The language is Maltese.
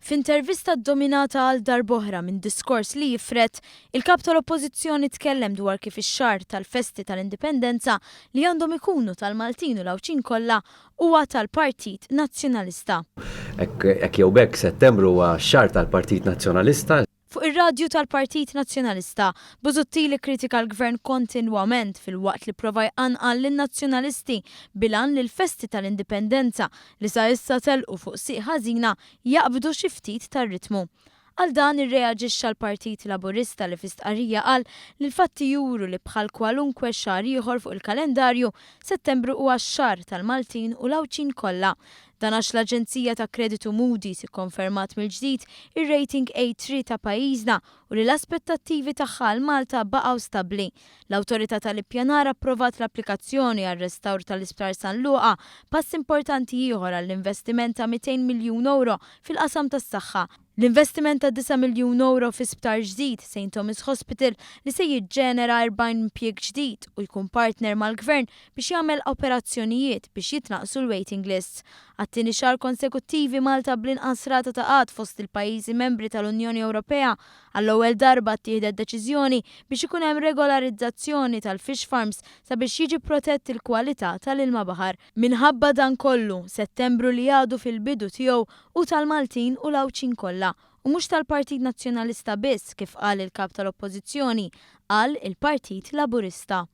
F'intervista ddominata għal darb'oħra minn diskors li jifred, il-Kap tal-Oppożizzjoni tkellem dwar kif ix-xahar tal-festi tal-Indipendenza li għandhom ikunu tal-Maltin u l-Għawdxin kollha huwa tal-Partit Nazzjonalista. Hekk jew b'hekk Settembru huwa x-xahar tal-Partit Nazzjonalista. Fuq ir-radju tal-Partit Nazzjonalista, Busuttil ikkritika l-Gvern kontinwament filwaqt li pprova jqanqal lin-Nazzjonalisti bil-għan li l-festi tal-Indipendenza li sa issa telqu fuq sieq ħażina jaqbdu xi ftit tar-ritmu. Għal dan irreaġixxa l-Partit Laburista li fi stqarrija qal li l-fatti juru li bħal kwalunkwe xahar ieħor fuq il-kalendarju, Settembru huwa x-xahar tal-Maltin u l-Għawdxin kollha. Dan għax l-aġenzija ta' kreditu Moody's ikkonfermat mill-ġdid ir-rating A3 ta' pajjiżna u li l-aspettattivi tagħha għal Malta baqgħu stabbli. L-Awtorità tal-Ippjanar approvat l-applikazzjoni għar-restawr tal-Isptar San Luqa, pass importanti ieħor għall-investiment ta' 200 miljun ewro fil-qasam tas-saħħa. L-investiment ta' 9 miljun ewro fi sptar ġdid, Saint Thomas Hospital, li se jiġġenera 40 impjieg ġdid u jkun partner mal-Gvern biex jagħmel operazzjonijiet biex jitnaqqsu l-waiting lists. Għat-tieni xahar konsekuttivi Malta bl-inqas rata ta' qgħad fost il-pajjiżi membri tal-Unjoni Ewropea Għall-ewwel darba ttieħdet deċiżjoni biex ikun hemm regolarizzazzjoni tal-fish farms sabiex jiġi protett il-kwalità tal-ilma baħar. Minħabba dan kollu, Settembru li għadu fil-bidu tiegħu hu tal-Maltin u l-Għawdxin kollha u mhux tal-Partit Nazzjonalista biss kif qal il-Kap tal-Oppożizzjoni, qal il-Partit Laburista.